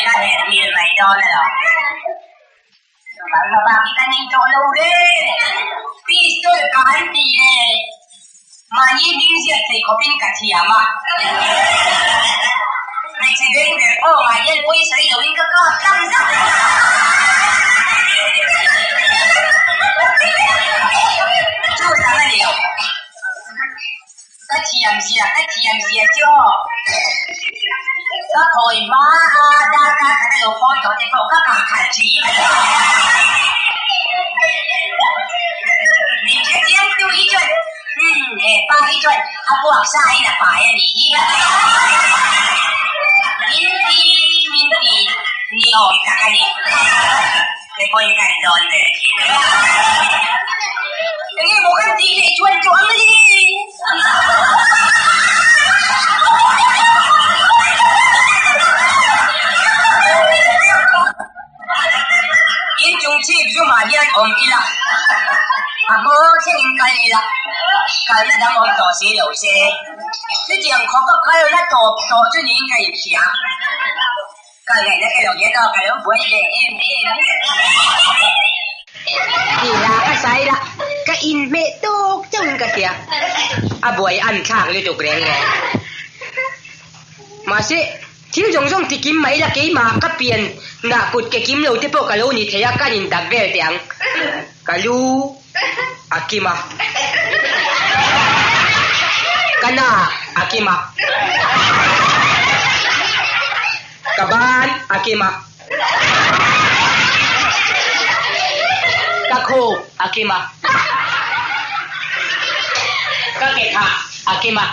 Ka herh hmel mai dawn alawm. Chuvang lovang hi ka nei tawh lo ve. Pistol ka han ti e. Mahni hming ziak thei khawpin ka thiam a. Hmeichhe beng ber kawngah hian pawisawi loin ka kap tlang zak. Chu dang a ni lo. Ka thiam zia, ka thiam zia chu aw. Ka khawi hma a darkar khat a lo phawi tawh te pawh ka kah khalh thin. Min hrechiang tu hi chuan umm he pa hi chuan a puak sa in a pai a nih hi. Min ti, min ti ni awm tak a ni. Te pawhin kan dawn ve thin. Enge maw kan tih leh chuan chu ang le? In chung chhip zumah hian awm ila, a hmaw thlengin kal ila, kalna dang awm tawh si lo se, chutiang khawpa kalna tawp tawh chu niin ka inhria. Ka ngaihna ka lo hian aw ka lo buai ve em em. Ti la ka sai la, ka inhmeh tawk chauhin ka hria. A buai an thlak lutuk reng reng. Mahse, thil zawng zawng ti kim mai la keimah ka pian nah kut ke kim lo te pawh ka lo ni thei a, kan indak vel teh ang. Ka lu a kim a. Ka na a kim a. Ka ban a kim a. Ka khup a kim a. Ka ke thah a kim a.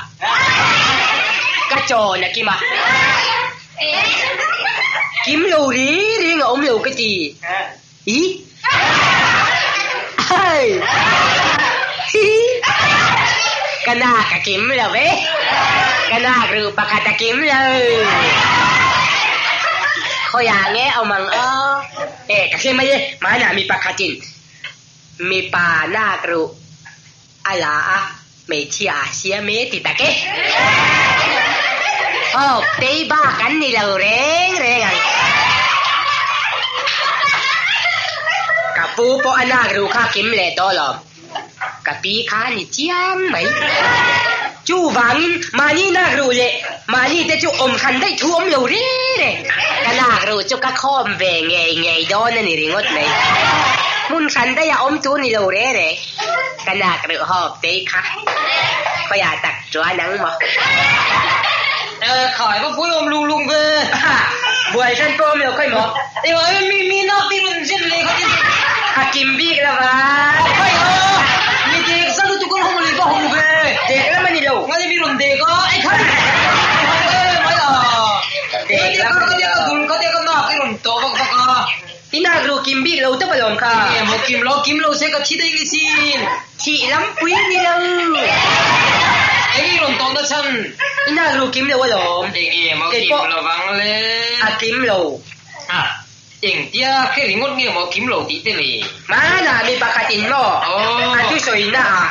Ka chawn a kim a. Kim lo ri ring a awm lo ka ti. I Ai Hi Ka nak a kim lo ve Ka nak ruh pakhat a kim lo Khawiah nge awm ang aw E ka hre mai e Hmanah mi pakhatin mipa nak ruh a la a hmeichhia a siam e ti tak e. Hawk tei bak an ni lo reng reng ang. Ka pu pawh a nak ruh kha kim leh tawh lo. Ka pi kha a ni chiang mai. Chuvangin mahni nak ruh leh mahni te chu awm hran daih thu awm lo reng reng. Ka nak ruh chu ka khawm ve ngei ngei dawn a ni ringawt mai. Hmun hran daih a awm tur ni lo reng reng. Ka nak reuh hawp tei kha khawiah tak chuan ang maw? Khai va buai awm lung lung ve. Buai hran pawh awm lo khawi maw? Engah mi mi nak ti rawn zen leh kha tin. A kim bik lo va. Khai a, mi dek za lutuk an hawm leh va hawm ve. Dek lam a ni lo. Ngani mi rawn dek a, ei khai. Ei mai a. Dek lam a ni lo. Ka dul kha te ka nak i rawn tawh vak vak a. I nak ru kim bik lo tawp alawm kha. Enge maw kim lo, kim lo se ka thi daih nge sin. Thih lampui ni lo. Enge i rawn tawhna chhan? I nak ru kim lo alawm. Enge maw kim lovang le? A kim lo. A, engtia khe ringawt nge maw kim lo tih te le? Hmanah mi pakhat in maw a thusawi naah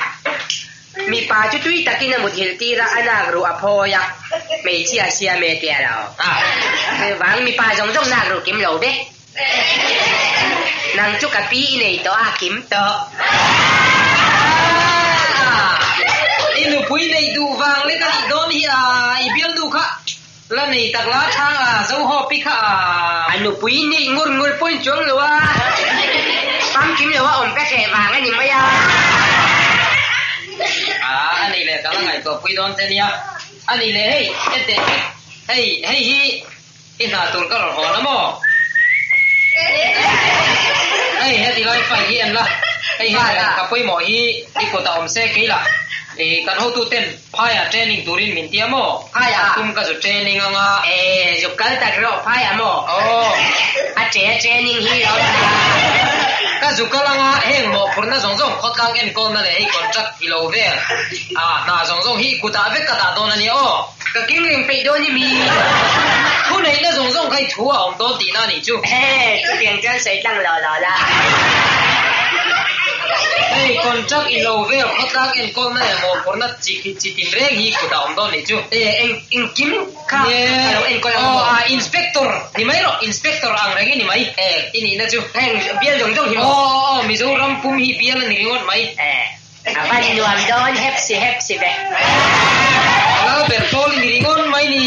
Mipa chu tui takin a muthilh tir a, a nak ruh a phawi a, hmeichhia a siam e tia lo. Chuvang mipa zawng zawng nak ruh kim lo vek. Nang chu ka pi i nei tawh a, kim tawh. I nupui neih duh vang lek a nih dawn hi a, i bialnu kha la nei tak la thang a, zo haw pi kha a. A nupui neih ngur ngur pawhin chuang lo a, famkim lo a awm ka hreh vang a ni mai a. A, a nei leh ka la ngaihtuah pui dawn che nia. A ni leh hei, hete, hei, hei hi i hna tur ka rawn hawn a maw? Hei, heti lai file hi en la, hei hi ka pawimawh hi i kutah awm se kei lah, i kan hotuten Phaiah training turin min tia maw? Phaiah? Kum ka zu training anga. E, zuk kal tak rawh phaiah maw? Aw. A che a training hi lo ta. Ka zu kal anga heng mawhphurhna zawng zawng khawtlang enkawlna leh hei contract i lo vel a, hna zawng zawng hi kutah vek ka dah dawn a nia aw. Ka king reng peih dawn i mi. Thu neihna zawng zawng kha i thu a awm dawn tihna a nih chu. He, chutiang chuan sawi tlang lo lo la. Hei contract i lo vel khawtlang enkawlna leh mawhphurhna chi chi tin reng hi kutah awm dawn nih chu. E, eng engkim kha ka lo en. enkawl ang maw? Aw, a inspector ni mai rawh, inspector ang reng i ni mai. E. I nihna chu. Heng bial zawng zawng hi maw? Aw, aw, aw, Mizoram pum hi bial a ni ringawt mai. E. A van nuam dawn hep si hep si ve. Lal ber pawl i ni ringawt mai ni.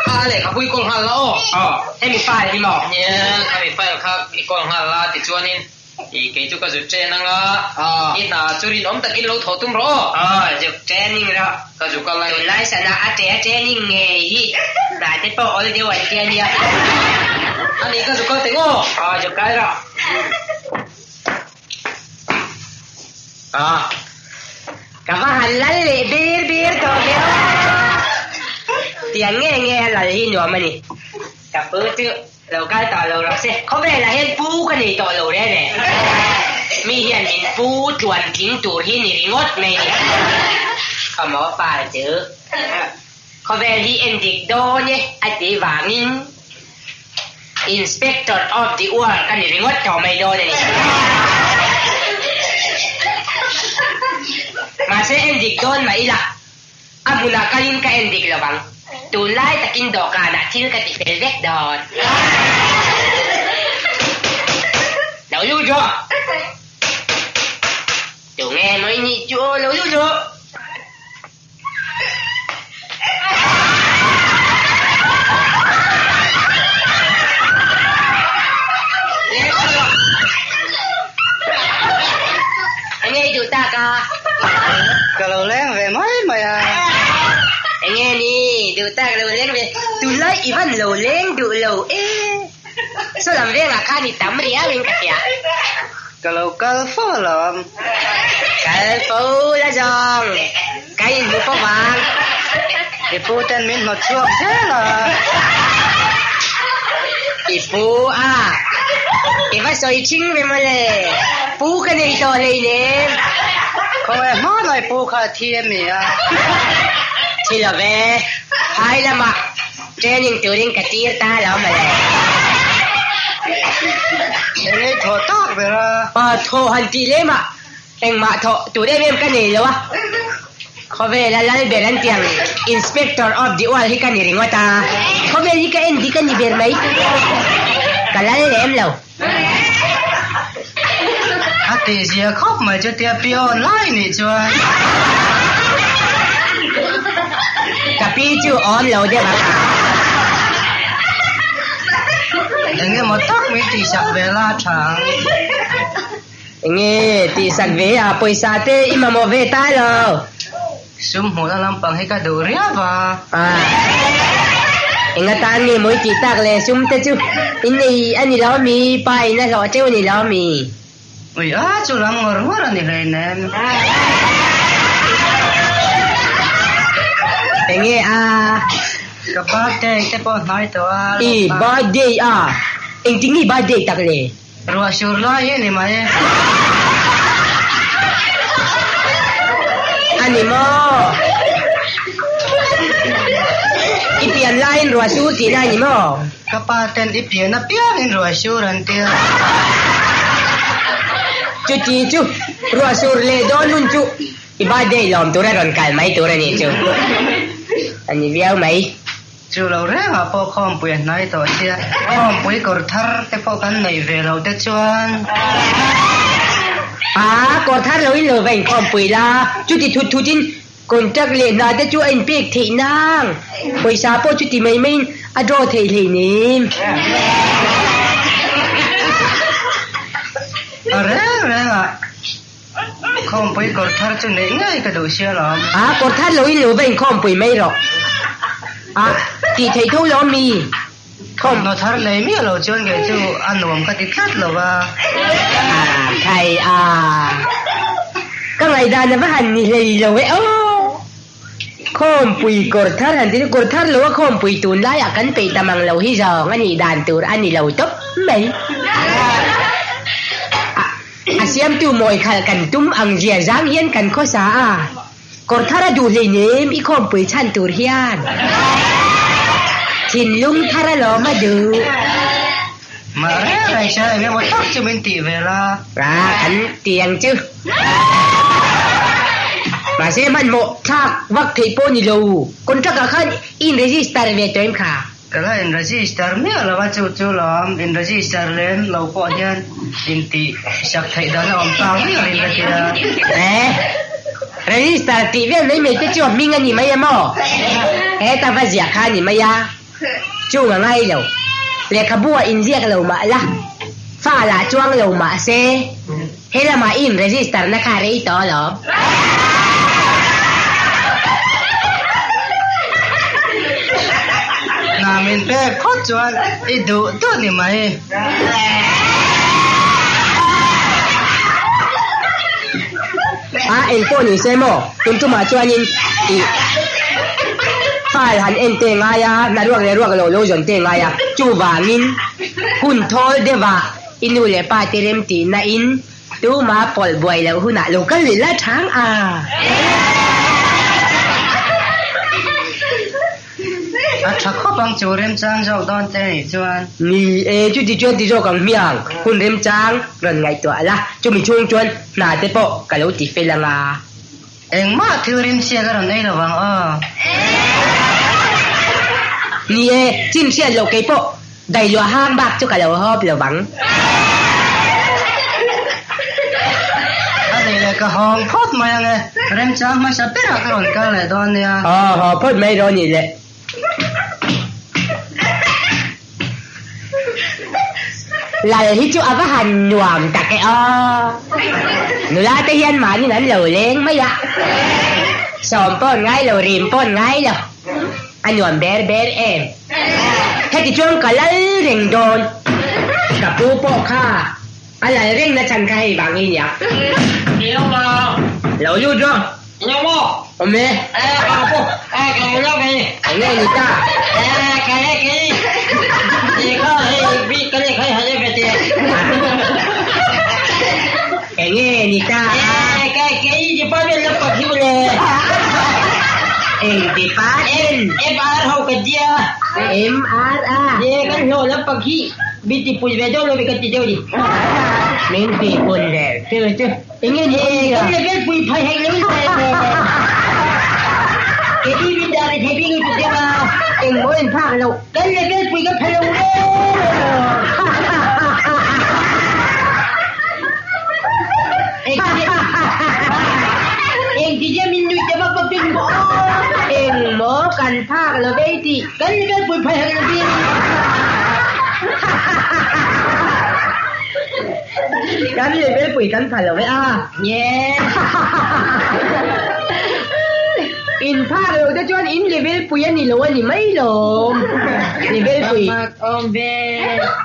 Kha a lehkhabu i kawl nghal la aw. Aw, hemi file hi maw? Nia, khami file kha i kawl nghal la tichuanin i kei chu ka zut chen anga i hna chu rinawm takin lo thawh tum rawh aw. Aw, zuk training rawh. Ka zuk a lai. Tunlai sana a ṭe a training ngei hi hna te pawh awl deuh an ti a nia. A nih ka zuk kal teng aw. Aw, zuk kal rawh. Aw. Ka va han lal leh bir bir tawh ve aw. Tiang nge nge a lal hi nuam a ni. Ka pu chu lo kal tawh lo rawh se. Khawvelah hian pu ka nei tawh lo reng e. Mi hian min pu tluan tling tur hi ni ringawt mai ni. Khawmaw fal chu khawvel hi en dik dawn e a ti vangin Inspector of the world ka ni ringawt tawh mai dawn a ni. Mahse en dik dawn mah ila A hmunah kalin ka en dik lovang. Tunlai takin dawhkanah thil ka ti fel vek dawn. Lo lut rawh. Tunge mawi nih chu aw lo lut rawh. Enge i duh tak a? Ka lo leng ve mai mai a. Enge ni duh tak lo leng ve? Tunlai i van lo leng duh lo e. Saw lam vengah khan i tam riau in ka hria. Ka lo kal fo alawm. Kal fo la zawng. Ka inhmu fo vang. I pu ten min hnawt chhuak zel a. I pu a, i va sawi thing ve mawle. Pu ka nei tawh hleinem. Khawngaih hmanah i pu kha a thi a mi a. Thi lo ve, phai lamah training turin ka tir ta lo mawle. Eng ei thaw tak ber a. Thaw han tih lemah Engmah thawh tur em em ka nei lo a, khawvela lal ber an tiang Inspector of the World hi ka ni ringawt a, khawvel hi ka en dik a ni ber mai, ka lal lem lo. A tihzia khawp mai chutia pi awn lai nih chuan. Ka pi chu awm lo deuh a. Eng emaw tak min tihsak ve la tha ang. Enge tihsak ve a pawisa te i mamawh ve ta lo. Sum hmuhna lampang hi ka duh riau va. Enga tan nge mawi tih tak le sum te chu in nei a ni lo mi, pa in a hlawh teuh a ni lo mi. Ui a chu lam ngawr ngawr a ni hleinem. Enge a. Ka birthday te pawh hnai tawh a. I birthday a, engtin nge i birthday tak le? Ruah sur lai hi a ni mai. A ni maw? I pian laiin ruah sur tihna a ni maw? Ka pa ten i pian apiangin ruah sur an tia. Chuti chu ruah sur leh dawn hun chu i birthday lawm tura rawn kal mai tur a nih chu. A ni viau mai. Chu lo rengah pawh khawmpui a hnai tawh sia, khawmpui kawr thar te pawh kan neih ve loh te chuan. A, kawr thar loin lo va inkhawmpui la, chuti thut thutin contract leh hna te chu a inpek theih nang, pawisa pawh chuti mai maiin a draw theih hleinem. A reng rengah Khawmpui kawr thar chu neih ngei ka duh sia lawm. A, kawr thar loin lo va inkhawmpui mai rawh. A, tih theih tho lo mi? Thawmhnaw thar nei miah lo chuan kei chu a nuam ka ti tlat lo va. A, thai a, ka ngaihdan a va han ni hlei lo e aw. Khawmpui kawr thar han ti chu kawr thar lo a khawmpui tunlaiah kan peih ta mang lo hi zawng a nih dan tur a ni lo tawp mai. A siamtu mawi khalh kan tum ang zia zang hian kan khawsa a, kawr thar a duh hleinem i khawmpui chhan tur hian thinlung thar a lawm a duh. Mah reng reng sia eng emaw tak chu min tih ve la. Ra kan ti ang chu. Mahse hmanhmawh thlak vak theih pawh ni lo, contract ah khan i in register ve tawh em kha? Ka la in register miah lo a, chu chu lawm in register lem lo pawh hian intih sak theih dan a awm ta viau in ka tia. Eh, register tih vel mai mai te chu a hming a ni mai em aw? Heta va ziah kha a ni mai a, chung a ngai lo. Lehkhabu ah inziak lo mah la, fa lah chuang lo mah se, he lamah i in register na kha rei tawh alawm. Hna min pek phawt chuan i duh duh ni mai. A eng pawh ni se maw? Tun tumah chuanin i file han en te ngai a, hna ruak leh ruak lo lo zawn te ngai a, chuvangin hun thawl deuhah i nu leh pa te rem tihna in tuma pawlh buai loh hunah lo kal leh la chang a. A tha khawp ang chu remchang zawk dawn te nih chuan. Ni e, chuti chuan ti zawk ang hmiang, hun remchang rawn ngaihtuah la, chumi chhung chuan hna te pawh ka lo ti fel ang a. Engmah thil rimchhia ka rawn ei lo vang aw. Ni e, chin hriat loh kei pawh dailuah hang bak chu ka lo hawp lo vang. A nei leh ka hawng phawt mai ang e, remchang hmasa berah ka rawn kal leh dawn nia. Aw, haw phawt mai rawh ni le. Lal hi chu a va han nuam tak e aw. Nula te hian mahnin an lo leng mai a, sawm pawh an ngai lo, rim pawh an ngai lo, a nuam ber ber em. Heti chuan ka lal reng dawn, ka pu pawh kha a lal reng na chhan kha hei vang hi nia. Lo lut rawh. Eng maw? Awm e. E ka pu, e ka lo lak e. Eng nge ni ta? E ka le kei. E kha hei bi ka le khai ha le ve te. Eng nge ni ta? E ka kei department lam pak hi mawle. Eng department? MR ho ka tia. MR a? E kan hlawh lam pak hi min ti pun ve deuh lo ve ka ti deuh ni. Min ti pun ve chu chu. Enge ni awm nia? Kan level pui phai hek lo in Kei min dah le thei bik lutuk deuh a. Eng maw in phak loh. Kan level pui ka pha lo reng Eng ti zia min nuih te vak vak te ni maw aw. Eng maw kan phak lo vei tih. Kan level pui phai hek lo bik. Kan level pui kan phal lo e a. In phak lo te chuan in level pui a ni lo a ni mai lawm. Level pui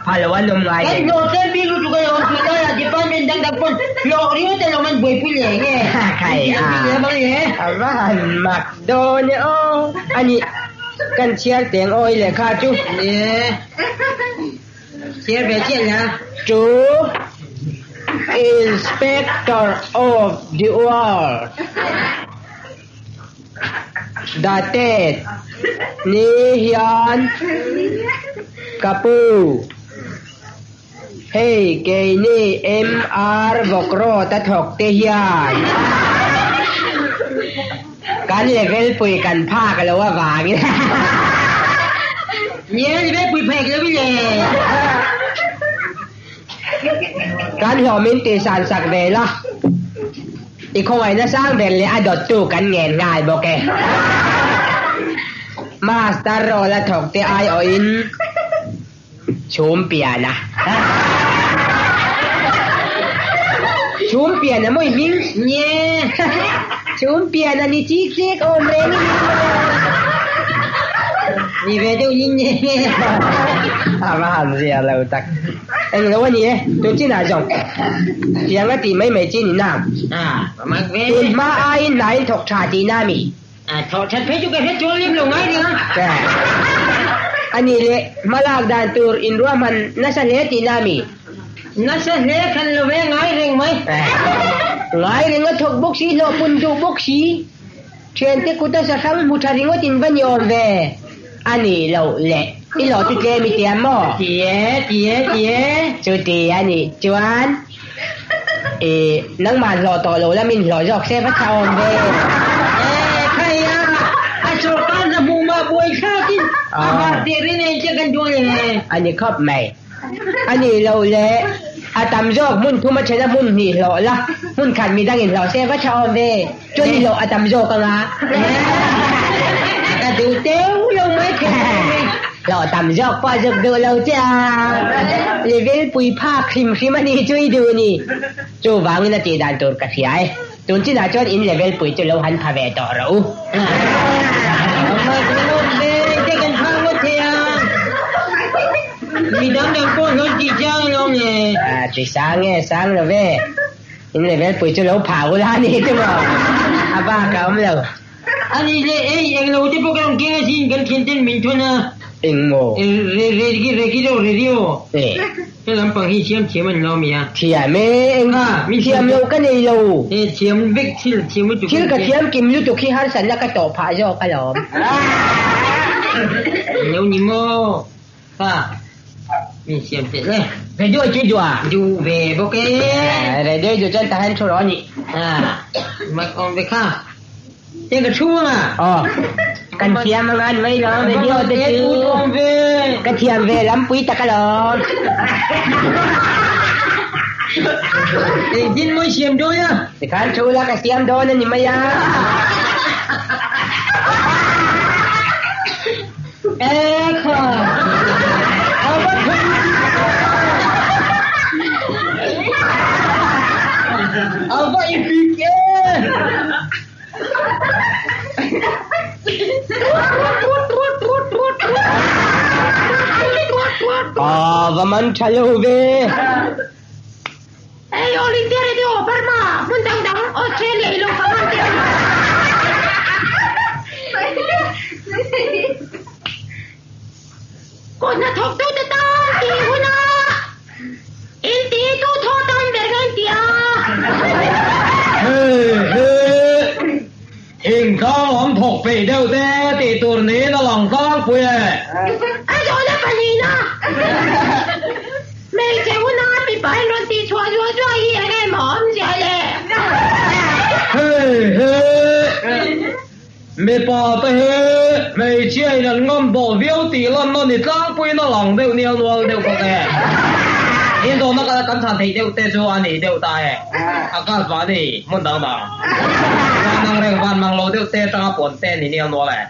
phal lo an awm ngai Kan hlawh tlem bik lutuk a lawm tih lai ah department dang dang pawn hlawh ringawt a lawm an buaipui leh nge. Khai a. A va han mak dawn e aw. A nih kan chhiar teng awi lehkha chu. Chhiar ve chiah nia. To Inspector of the World Dated ni hian ka pu hei keini MR Vawkrawt a thawk te hian Kan level pui kan phak lo avangin. Nia level pui phek lo i le. Kan hlawmin tihsan sak ve la. I khawngaihna sang ber leh a dawttu kan ngen nghal bawk e. Master role a thawk te aiawhin Chhum pian a. Chhum pian a mawi hming? Nge. Chhum pian a ni chik chik awm reng i ni maw? Ni ve deuh ni nge. A va han zia lo tak. Eng lo a ni e, tun chinah zawng tiang a tih mai mai chi ni na. Tun hma aiin hnaiin thawk tha tihna a mi? A thawh that phei chu ka hre chuang lem lo ngai nia. A nih leh hmalak dan tur inruahman nasa hle tihna a mi? Nasa hle khan lo ve ngai reng mai. Ngai reng a thawk bawk si, hlawh pun duh bawk si. Thiante kut a sahrang hmu tha ringawt in va ni awm ve. A nih loh leh i hlawh chu tlem i tiam maw? Ti e, ti e, ti e. Chuti a nih chuan. I nangmah hlawh tawh lo lamin hlawh zawk se va tha awm ve. E khai a, a sawrkar hna hmuh mah buai thlakin a har. Teh reng nen chiah kan duh le. A ni khawp mai. A nih loh le a tam zawk hmun thum a then a hmun hnih hlawh la, hmun khat midang in hlawh se va tha awm ve. Chuan i hlawh a tam zawk anga. Ka duh teuh lo mai thei mai. Hlawh tam zawk pawh a zuk duh lo che a. Level pui phak hrim hrim a nih chu i duh ni. Chuvangin a tih dan tur ka hria e. Tun chinah chuan in level pui chu lo han pha ve tawh rawh u. Mi dang dang pawh hlawn tih chiang alawm le. A ti sang e, sang lo ve. In level pui chu lo pha ula a ni chu maw? A bak a awm lo. A nih le, ei eng lo te pawh ka rawn keng asin, kan thian ten min thawn a. Eng maw? Radio, radio. He lampang hi thiam thiam an lo mi a. Thiam e, eng thiam lo ka nei lo. He thiam vek thil thiam lutuk. Thil ka thiam kim lutuk hi harsatna ka tawh phah zawk alawm. Lo ni maw? Kha, min siam teh le. Radio chu duh a? Duh ve bawk e. Radio duh chuan tahan thu rawh a ni. Mak awm ve kha. Te ka thu anga. Aw. Kan thiam anga an mai lawm radio te chu. Ka thiam ve lampui tak alawm. Engtin maw i siam dawn a? Tikhan thu la ka siam dawn a ni mai a. Ekha! A va tha A va i bik e! A va man tha lo ve. Hei All India Radio, Burma, hmun dang dang, Australia i lo kal ang tih ang. Kut hnathawktute tan tih huna inti tu thaw tan ber ka inti a. Hei hi thingtlang lam thawk peih deuh te tih tur niin a lang tlangpui e. A zawhna pahnihna hmeichhe huna mipa in rawn tih chhuah zuah zuah hi eng emaw awmzia le? Hei hi mipa te hi hmeichhia in an ngam tawh viau tih lanna ni tlangpuiin a lang deuh nial nual deuh bawk e. Indawhna kan chhan theih deuh te chu a ni deuh ta e. A kal vah ni hmun dang dang. Van ang reng van mang lo deuh te atanga puan te ni nial nual e.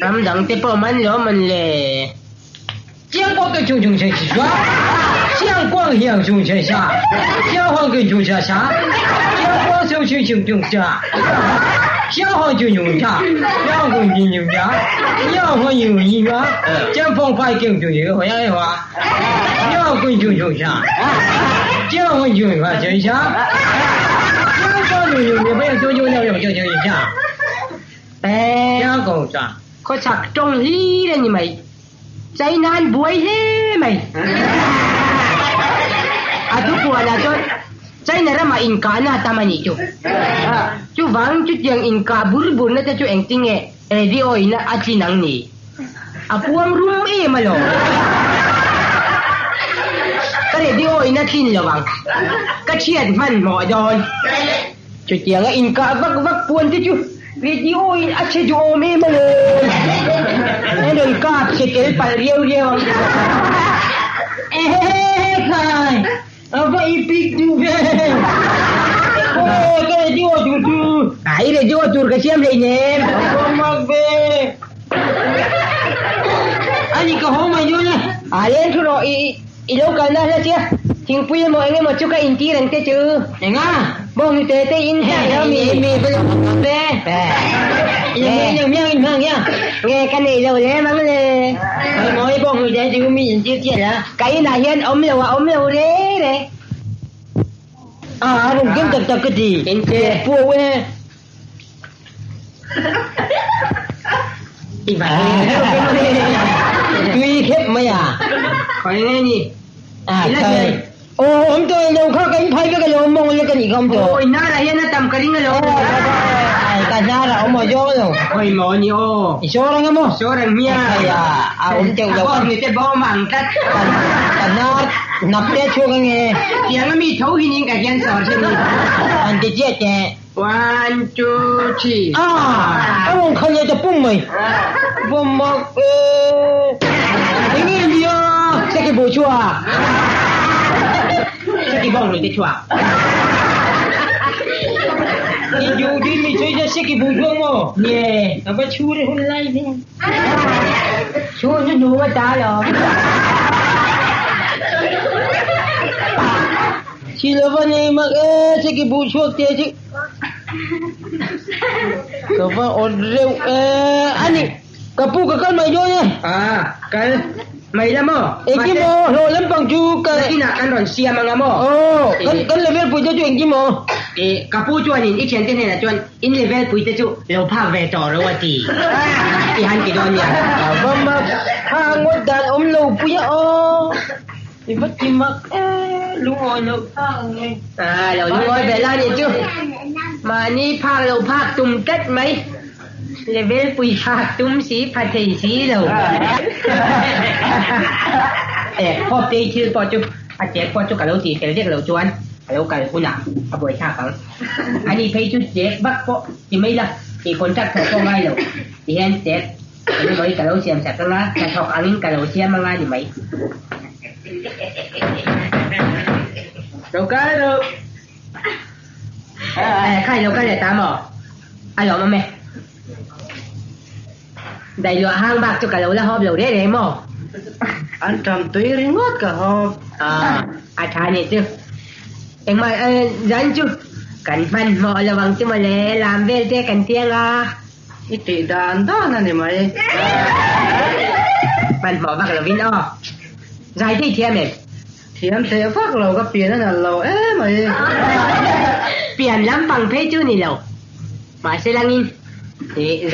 Ram dang te pawh man lo man le. Chiang kuang ke chung chung chen chi sua, Chiang kuang hiang chung chen sha, Chiang huang ke chung cha sha, Chiang kuang xiu xiu xiu chung cha, Xiang huang chung chung cha, Xiang huang chung chung cha, Xiang huang chung chung cha, Jian feng fai keng chung chung huang yang hua, Xiang kun chung chung sha, Jiang huang chung huang chen sha, Jiang guang chung chung chung huang chung chung chung chung chung sha, Jiang gong sha. Khawchhak tawng hlir a ni mai. China an buai hle mai. A thupuanah chuan China ramah inkahna a tam a nih chu. Chuvang chutiang inkah bur burna te chu engtinge radio in a tlin ang ni? A puang rum em alawm. Ka radio in a tlin lo ang. Ka thiat hmanhmawh dawn. Chutianga inkah vak vak puan te chu Radio in a chhe duhawm em alawm. A rawn kap chhe tel palh riau riau ang. Ehe khai, a va i pik duh ve. Aw ka radio tur chu. A i radio tur ka siam hlei nem. A va mak ve. Ani ka haw mai dawn a. A leng thu rawh i I lo kalna hla sia, thingpui emaw eng emaw chu ka intir ang te chu. Enga? Bawnghnute te in hlang lo mi? Mi va lo hmang ve. Nge nge miang in hmang ya. Nge ka nei lo le mang le. Hei mawi bawnghnute chu mi intir chiah la. Ka inah hian awm lo a awm lo re re. A rawn kem tak tak ka ti. Inche. Puau e. Tui khep mai a. Khoi nge ni. A khai. Aw awm tawh lo kha kan phai vek alawm mawng le ka nih kha awm tawh. Aw i hnarah hian a tam ka ring alawm. Ka hnarah awm aw zawng lo. Khoi maw ni aw. I sawr ang emaw? Sawr ang hmia. Khai a a awm teuh lo. A bawk ni te bawm ang tlat. Ka hnar hnap te chhuak ange. Tiang ami tho hin in ka hian sawr che ni. An ti chiah teh. One, two, three. Ah! A rawn khalh leh ta pum mai. Va mak e! Enge nia? Seki bu chhuak. Seki bawng hnute chhuak. I duh ding mi chu ila seki bu chhuak maw? Nie. A va chhu re hun lai ve. Chhu hnu hnu a ta lawm. Thi lova nei mak e, seki bu chhuak te chu. Ka va awt reuh e. Ani, ka pu ka kal mai dawn e. A, kal mai la maw? Engkim maw, hlawh lampang chu ka. Nakinah kan rawn siam anga maw? Aw, kan kan level pui te chu engkim maw? E, ka pu chuanin i thiante hnenah chuan in level pui te chu lo phak ve tawh ro a ti. I han ti dawn nia. A va mak, kha ngawt dan awm lo pui a aw. I va ti mak e, lungawi loh phak ang e. A, lo lungawi ve la nih chu. Mahni phak lo phak tum tlat mai. Level pui phak tum si pha thei si lo. E, hawp te thil pawh chu a chek pawh chu ka lo tih fel vek lo chuan a lo kal hunah a buai thlak ang. Ani phei chu chek vak pawh ti mai la, tih contract thawh pawh ngai lo. Tihian chek Eng mai ka lo siam sak anga, hnathawk angin ka lo siam anga ni mai. Lo kal rawh. Khai lo kal leh ta maw? A lawm awm e. Dailuah hang bak chu ka lo la hawp lo reh reh maw? An tam tui ringawt ka hawp. A tha nih chu. Engmah zan chu kan hmanhmawh lo ang chu mawle, lam vel te kan tiang a. I tih dan dan a ni mai. Hmanhmawh vak lovin aw. Zai te i thiam em? Thiam theih vak lo ka pian a nalh lo em mai. Pian lampang phei chu ni lo. Mahse langin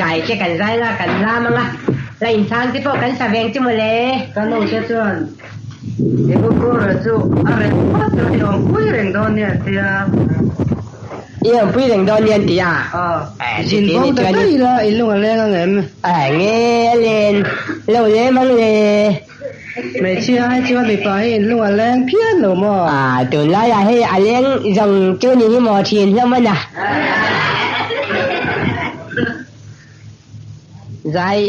zai te kan zai la kan lam anga la inchhang te pawh kan sa veng chu mawle. Ka nu te chuan i u Kura chu a rem phawt chu i awmpui reng dawn nia tia. I awmpui reng dawn nia an ti a. Aw, zin bo ta daih ila i lung a leng ang em? A nge a len lo lem ang le. Hmeichhia ai chuan mipa hi in lung a leng phian lo maw? A, tunlaiah hei a leng zawng chu ni hi maw thin hlawm a na. Zai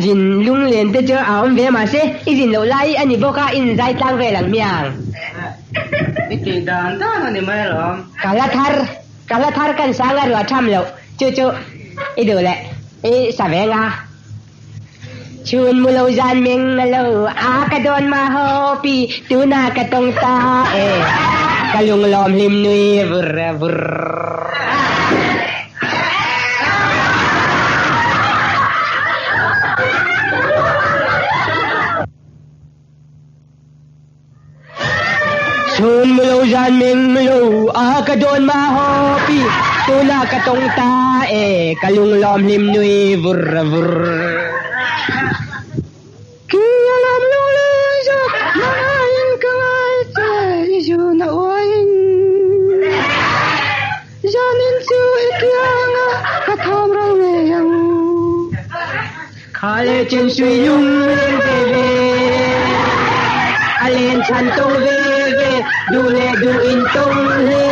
zin lunglen te chu a awm ve mahse i zin loh lai a ni bawk a in zai tlang vel ang hmiang. I tih dan dan a ni mai alawm. Ka la thar, ka la thar kan sang a ruah tham loh chu chu i duh leh i sa ve nga. Chhun mu lo zan meng a lo a ka dawn ma ho pi tuna ka tawng ta e ka lunglawm hlim nui vur vur. Chhun mu lo zan meng mu lo a ka dawn ma ho pi tuna ka tawng ta e ka lunglawm hlim nui vur vur. Ki a lam lungleng zawk hmangaiin ka ngai che i zun a uaiin zanin chu i kianga ka thawm ro ngei ang. Kha leh chen sui lung leng ve ve, a len chhan tawng ve ve, duh leh duh in tawng hle.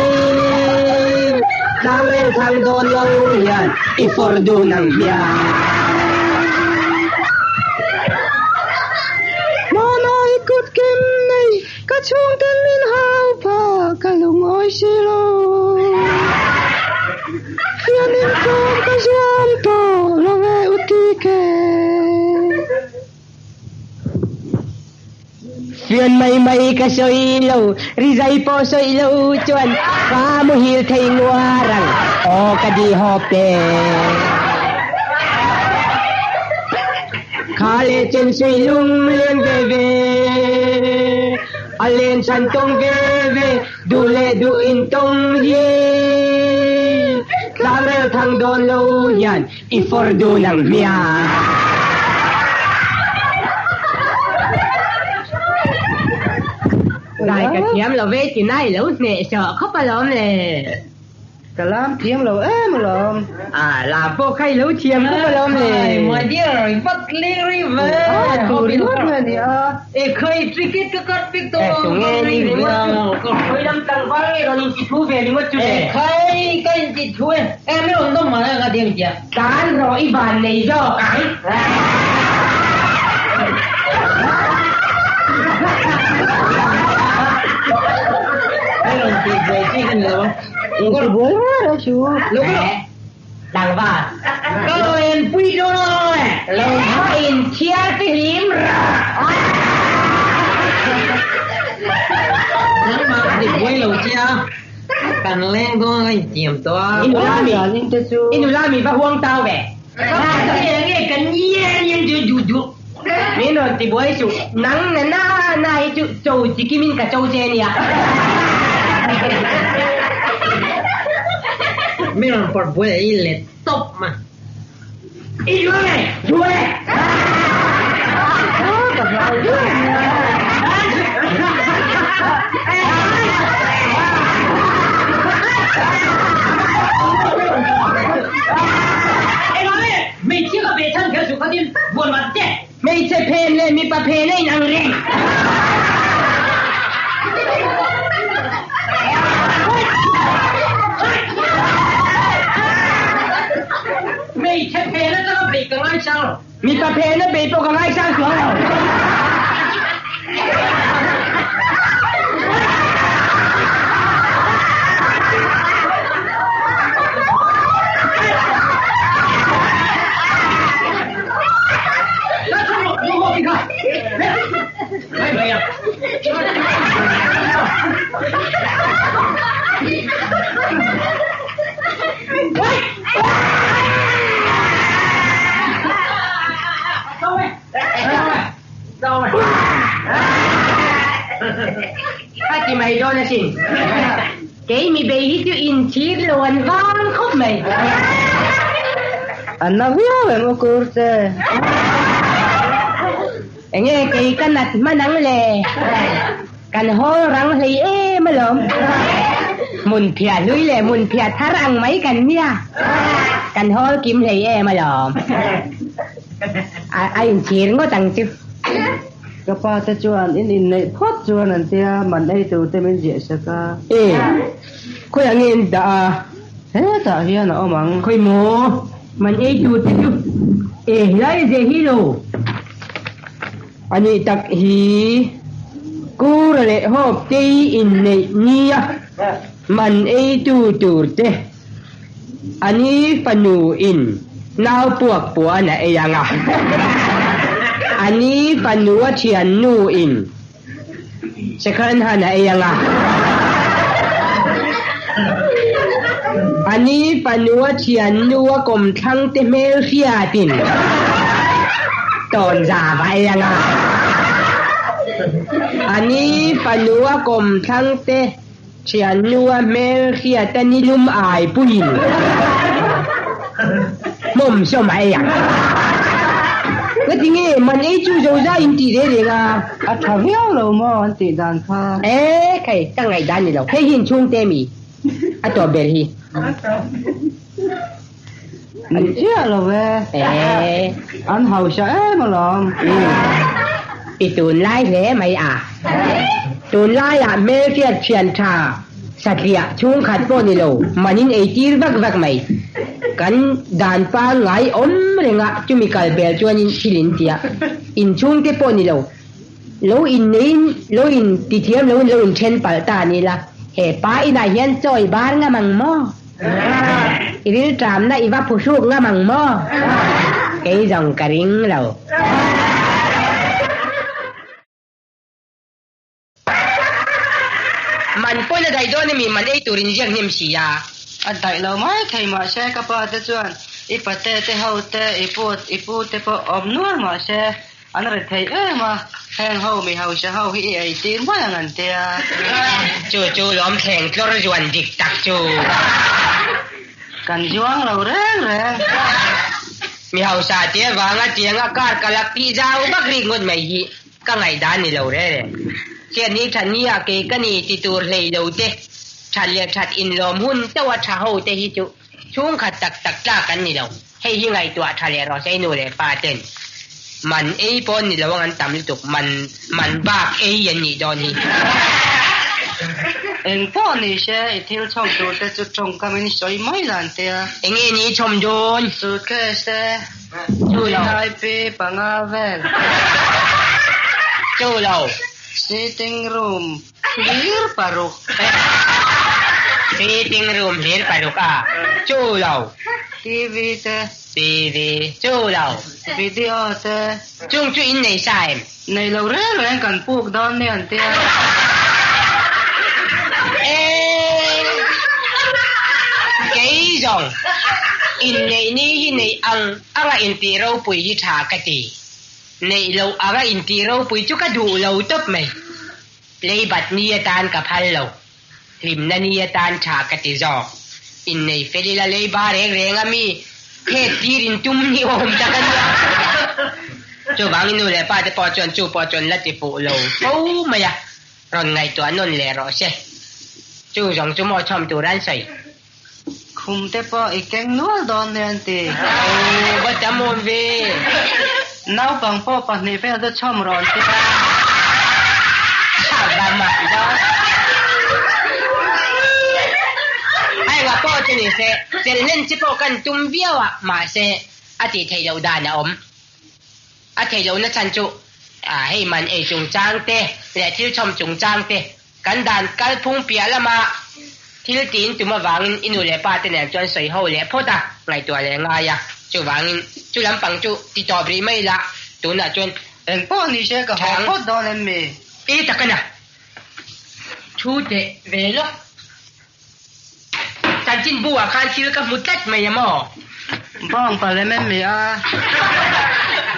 Tlang reng thang dawn lo hian i fawr dun ang hian. Hmana i kut kim nei ka chhungten min hau phah ka lungawi si lo. Fianin tlawm ka zuam tawh lo e u tike. Fian mai mai ka sawi lo, rizai pawh sawi lo chuan ka muhil thei nguar ang, aw ka di hawp te. Kha leh chen sui lung leng ve ve, a len chhan tawng ve ve, Duh leh duh in tawng hi tlangrel thang dawn lo hian i fawr dun ang hmiang. Zai ka thiam lo ve ti nai lo hneh sawh khawp alawm le. Ka lam thiam lo em alawm. A, lam pawh kha i lo thiam khawp alawm le. My dear, i va tling rih ve. A, tu ringawt nge ni a? E khai, ticket ka cut pik tawh a. Tunge ni ringawt chu? Khawi lam tlangval nge rawn inti thu ve ringawt chu le? E khai, ka inti thu e. E, mi rawn dawm mah ka diam tia. Tlan rawh i van nei zawk ang. Mi rawn tih buai chi ka ni lo a. Inti buai reng reng chu. Lo ka rawh. Tlangval. Ka rawn en pui dawn a e. Lo hma in thiar fihlim rawh. Nangmah ka ti buai lo che a. Kan leng dawn a intiam tawh a. I nula mi, i nula mi va huang tau ve. Nge kan yen yen chu duh duh. Min rawn ti buai suh, nang na na na hi chu cho chi kim in ka cho che nia. Min rawn pawrh buai a i let tawp ma. I duh nge? Duh e! Ka hlau viau a nia. Hmeichhia ka ve chhan kher suh khatin buan mat che. Hmeichhe phen leh mipa phen a inang reng. Hmeichhe phen atanga bei ka ngaisang lo. Mipa phen a bei pawh ka ngaisang chuang lo. Ka ti mai dawn asin. Kei mi bei hi chu inchhir lo an vang khawp mai. An na viau em aw kur che. Enge kei ka nat hman ang le. Kan hawl rang hlei em alawm. Hmun phiah hlui leh hmun phiah thar ang mai kan nia. Kan hawl kim hlei em alawm. A inchhir ngawt ang chu. Ka pa te chuan in inneih phawt chuan an tia man ei tur te min ziah sak a. E, khawiah nge in dah a? Hetah hian a awm ang. Khawi maw? Man ei tur te chu e helai a ziah hi lo. A nih tak hi Kura leh Hawptei inneih nia man ei tu tur te. A ni fanu in nau puak puan a ei ang a, a ni fanu a thian nu in second hand a ei ang a, a ni fanu a thian nu a kawmthlang te hmel hriat in tawnzau a ei ang a, a ni fanu a kawmthlang te Thiannua hmel hriat a ni lum ai puiin hmawm sawm a ei ang. Ngatinge man ei chu zo zai in tih reng reng a? A tha viau lo maw an tih dan kha? E khai, ka ngaih dan ni lo. Hei hi inchhungte mi a tawp ber hi. Ni chiah lo e. E. An hausa em alawm. I tunlai hle mai a. Tunlaiah hmelhriat thian tha satliah chhungkhat pawh ni lo manin ei tir vak vak mai. Kan dan pangngai awm renga chumi kal bel chuanin thil in tia. Inchhungte pawh ni lo. Lo inneiin lo in tithiam loin lo inthen palh ta ni la. He pa inah hian chawi bar ngam ang maw? I rilṭamna i va phuhruk ngam ang maw? Kei zawng ka ring lo. Man pawn a daih dawn emi man ei tur inziak hnem si a. A daih lo mai thei mahse ka pa te chuan i pate te ho te i pu i pu te pawh awm nual mahse An ri thei em a, heng ho mi hausa ho hi i ei tir mai ang an tia. Chu chu lawm thleng tlawr zuan dik tak chu. Kan zuang lo reng reng. Mi hausa te avanga tianga kar ka lak tih zau vak rik ngawt mai hi ka ngaihdan ni lo reng reng. Chian ni than ni ah kei ka ni ti tur hlei lo te. That leh that inlawm hun chauh a tha ho te hi chu chhungkhat tak tak tlak an ni lo. Hei hi ngaihtuah tha leh rawh se i nu leh pa ten man ei pawh an ni lo ang an tam lutuk man man bak ei an nih dawn hi. Eng pawh ni se i thil chhawm tur te chu tawngkam in sawi mai lan tia. Enge ni i chhawm dawn? Suitcase te, Chu lo. VIP panga vel. Chu lo. Sitting room hlir paruk. Sitting room hlir paruk a, chu lo. TV te. TV, chu lo. Video te. Chung chu in nei sa em? Nei lo reng reng kan puk dawn nia an tia. Eee kei zawng inneih ni hi neih ang anga intih ropui hi tha ka ti. Neih loh anga intih ropui chu ka duh lo tawp mai. Playbat ni atan ka phal lo. Hlimna ni atan tha ka ti zawk. Innei fel ila leiba reng reng a mi phet tir in tum ni awm tak a nia. Chuvangin nu leh pa te pawh chuan chu pawh chuan la ti fuh lo fo mai a, rawn ngaihtuah nawn leh rawh se. Chu zawng chu maw chhawm tur an sawi. Khum te pawh i keng nual dawn nia an ti. Aw, va tam awm ve. Naupang pawh pahnih vel chu chhawm rawh an ti a. Tha va mah dawn. Hei nga pawh chu ni se, chelhlen chi pawh kan tum viau a, mahse a tih theih loh dan a awm. A theih lohna chhan chu hei man ei chungchang te leh thil chhawm chungchang te Kan dan kalphung piah lama thil tiin tum avangin i nu leh pa te nen chuan sawi ho leh phawt a, ngaihtuah leh ngai a. Chuvangin chu lampang chu ti tawp rih mai la, tunah chuan. Eng pawh ni se ka haw phawt dawn em mi? I tak a na. Thu teh ve lawk. Chanchin bu ah khan thil ka hmu tlat mai a maw? Bawng pal em em mi a?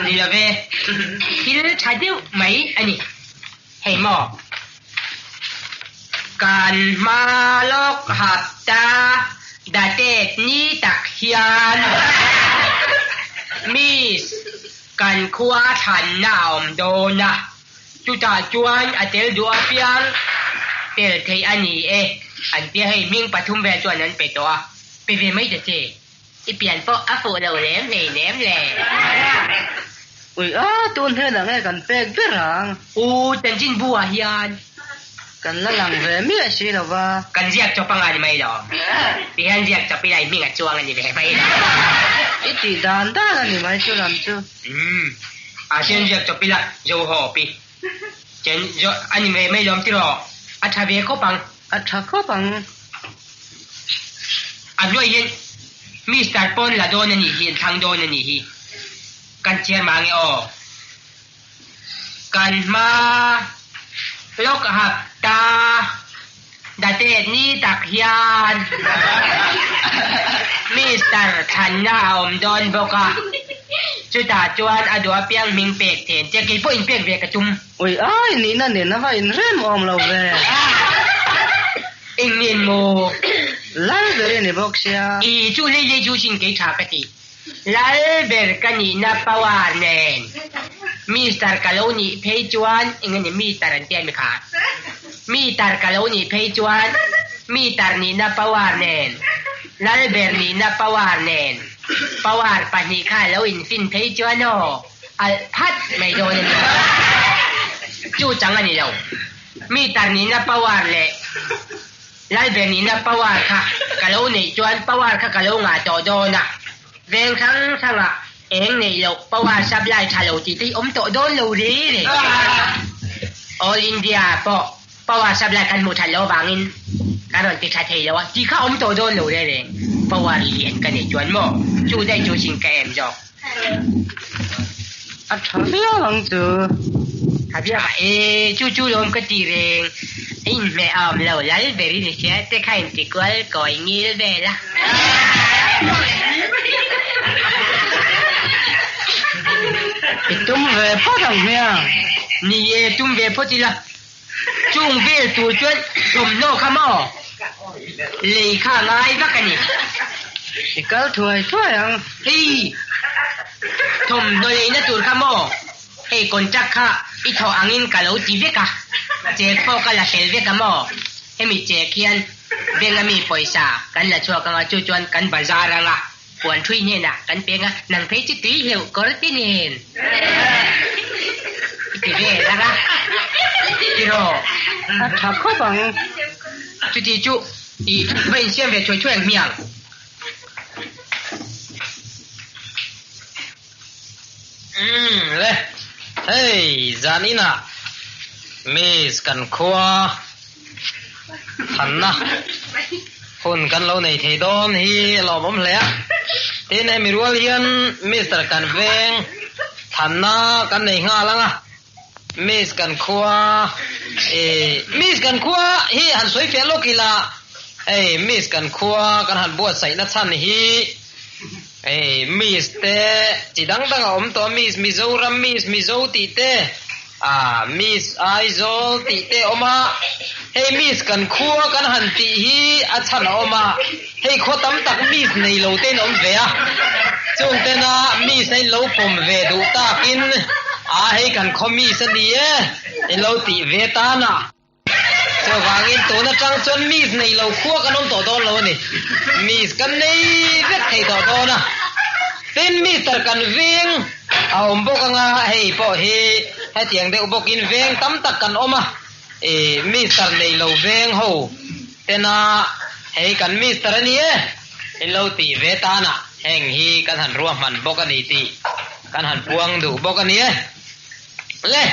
Ni lo ve. Thil tha deuh mai a ni. Hei maw? Kan hma lawk hapta datet ni tak hian Miss kan khua thlanna a awm dawn a, chutah chuan a tel duh apiang tel theih a ni e an tia hei hming pathum vel chuan an pe tawh a, pe ve mai ta che. I pian pawh a fuh lo lem hlei nem le. Ui a, tun hian ang e kan pek ber ang. U chanchin bu ah hian. Kan la lang ve miah si lo va. Kan ziak chawp anga ni mai lo. Ti hian ziak chawp ila i hming a chuang a ni ve mai lo. I tih dan dan a ni mai chu lam chu. Umm, ah hian ziak chawp ila zo haw pi. Chen zo a ni ve mai lawm tiraw? A tha ve khawp ang. A tha khawp ang. A hnuai hian Mister pawn la dawn a nih hi, an thlang dawn a nih hi. Kan chhiar mah ange aw. Kan hma lawk hapta datet ni tak hian Mister thlanna a awm dawn bawk a, chutah chuan a duh apiang hming pek then che keipawh inpek ve ka tum. Ui ai nihna nen a va inrem awm lo ve. Eng nen maw? Lal ber i ni bawk sia. I chu lei lei chu sin kei tha ka ti. Lal ber ka nihna power nen Mister ka lo nih phei chuan eng emaw Mister an tia mi kha? Mister ka lo nih phei chuan Mister nihna power nen Lal ber nihna power nen power pahnih kha lo infin phei chuan aw. Alh phat mai dawn a ni. Chu chang a ni lo. Mi tar nihna power leh Lalber nihna power kha ka lo neih chuan power kha ka lo ngah tawh dawn a. Veng hrang hrangah eng neih loh power supply tha lo tih te hi awm tawh dawn lo re re. All India pawh power supply kan hmuh that loh avangin kan rawn ti tha thei lo a tih kha awm tawh dawn lo re reng. Power lian ka neih chuan maw chu daih chu sin ka em zawk. A tha viau ang chu. Tha viau a e, chu chu lawm ka ti reng. A inhmeh a awm lo lal ber i ni sia te kha inti kual kawi ngil vel a. I tum ve phawt ang hmiang. Ni e, tum ve phawt ila. Chung vel tur chuan thawmhnaw kha maw lei kha a ngai vak a ni. I kal thuai thuai ang. Hei thawmhnaw leina tur kha maw hei contract kha i thawh angin ka lo ti vek a, check pawh ka la fel vek a maw hemi check hian. Bank a mi pawisa kan la chhuak anga chu chuan kan bazar anga puan thui hnenah kan peng a, nang phei chu tui hleuh kawr te nen i ti vel anga tiraw? A tha khawp ang. Chuti chu i va insiam ve thuai thuai ang hmiang. Umm le, hei zan inah Miss kan khua thanna hun kan lo nei thei dawn hi a lawmawm hle a. Tin, hemi rual hian Mister kan veng thanna kan nei nghal ang a, Miss kan khua ih Miss kan khua hi han sawi fiah lawk ila, hei Miss kan khua kan han buatsaihna chhan hi, Hei Miss te chi dang dang a awm tawh a, Miss Mizoram, Miss Mizo tih te, ah Miss Aizawl tih te a awm a, hei Miss kan khua kan han tih hi a chhan a awm a, hei khaw tam tak Miss nei lo te in awm ve a, chung tena Miss a in lo pawm ve duh takin ah hei kan khaw Miss a ni e in lo tih ve tan a. Chuvangin tun atang chuan miss nei lo khua kan awm tawh dawn lo a ni. Miss kan nei vek thei tawh dawn a. Tin Mister kan veng a awm bawk anga hei pawh hi hetiang deuh bawkin veng tam tak kan awm a. Ih Mister nei lo veng ho tena hei kan Mister a ni e in lo tih ve tan a heng hi kan han ruahman bawk a ni tih kan han puang duh bawk a ni e. Le,